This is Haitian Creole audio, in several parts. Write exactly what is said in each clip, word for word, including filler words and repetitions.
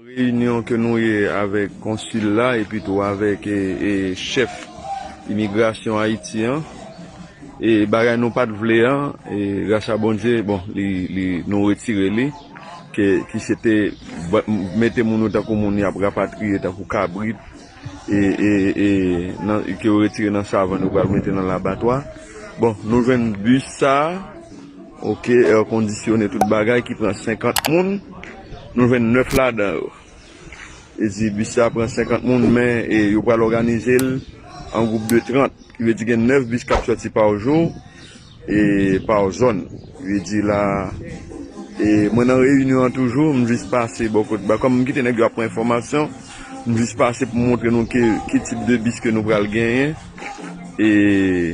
Reyinyon ke nou ye avèk konsil la epi tou avèk e, e, chèf imigrasyon Ayiti an. E bagay nou pa t vle an, e gras a Bondye, bon, li, li, nou retire li, ke, ki se te ba- mete moun yo tankou moun y ap rapatriye, tankou kabrit, e, e, e, nan, ke yo retire nan savann, yo pral mete nan labatwa. Bon, nou jwenn bis sa a, oke, èkondisyone, tout bagay, ki pran senkant moun. Nou jwenn nèf ladan yo. E di bis sa pran senkant moun, men e, yo pral òganize l an gwoup de trant. Ki vle di gen nèf bis k ap sòti pa jou, e pa zòn. Ki vle di la, e mwen nan reyinyon an toujou, m jis pase bò kote, ba, kòm m kite nèg yo ap pran enfòmasyon, m jis pase pou montre nou ki, ki tip de bis ke nou pral genyen. E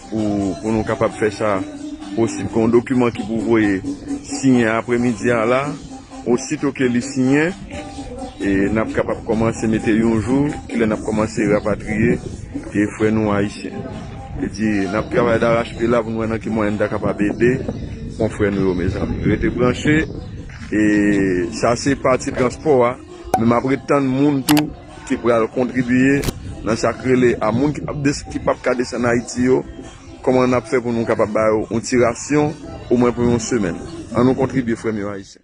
pou, pou nou kapab fè sa posib. Gen yon dokiman ki pou voye siyen apremidi a la. Osito ke li siyen, e n ap kapab kòmanse mete yon jou, kilè n ap kòmanse rapatriye e frè nou ayisyen. E di, n ap travay darachpye la pou nou wè nan ki mwayen n ta kapab ede konfrè nou yo, mezanmi. Rete branche, e sa se pati transpò a, men m ap ret tann moun tou ki pral kontribye nan sa k rele a moun ki p ap des- ki p ap ka desann Ayiti yo, kòman n ap fè pou nou kapab ba yo yon ti rasyon, omwen pou yon semèn. An nou kontribye, frè m yo ayisyen.